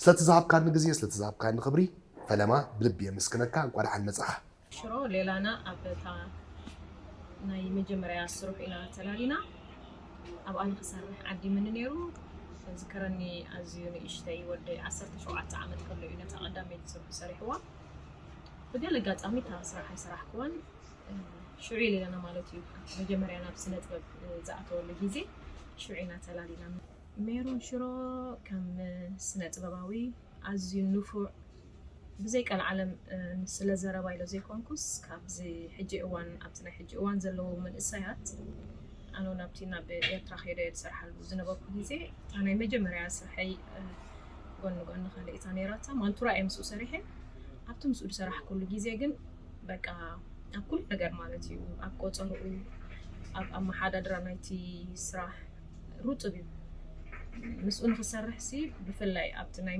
ስለተዝሃብካኒ ግዜ፣ ስለተዝሃብካኒ ክብሪ ፈለማ ብልቢ የመስግነካ። እንኳ ደሓን መጻኻ። ሽሮ ሌላና ኣብ እታ ናይ መጀመርያ ስርሑ ኢና ተላሊና። ኣብኣ ንክሰርሕ ዓዲምኒ ነይሩ። ዝከረኒ ኣዝዩ ንእሽተይ ወደይ ዓሰርተ ሸውዓተ ዓመት ከሎ እዩ ነታ ቀዳመይቲ ስርሑ ሰሪሕዋ። ብገለ ኣጋጣሚ እታ ስራሕ ኣይሰራሕክዋን። ሽዑ ሌላና ማለት እዩ መጀመርያ ናብ ስነ ጥበብ ዝኣተወሉ ግዜ ሽዑ ኢና ተላሊና። ሜሮን ሽሮ ከም ስነ ጥበባዊ ኣዝዩ ንፉዕ፣ ብዘይ ቀልዓለም ስለ ዘረባ ኢለ ዘይኮንኩስ ካብዚ ሕጂ እዋን ኣብቲ ናይ ሕጂ እዋን ዘለዉ መንእሰያት ኣነ እውን ኣብቲ ናብ ኤርትራ ከይደ ዝሰርሓሉ ዝነበርኩ ግዜ እታ ናይ መጀመርያ ስርሐይ ጎኒ ጎኒ ካልእ እታ ነይራታ ማንቱራ እየ ምስኡ ሰሪሐ። ኣብቲ ምስኡ ዝሰራሕኩሉ ግዜ ግን በቃ ኣብ ኩሉ ነገር ማለት እዩ ኣብ ቆፀርኡ ኣብ ኣመሓዳድራ ናይቲ ስራሕ ሩጥብ እዩ። ምስኡ ንክሰርሕ ሲ ብፍላይ ኣብቲ ናይ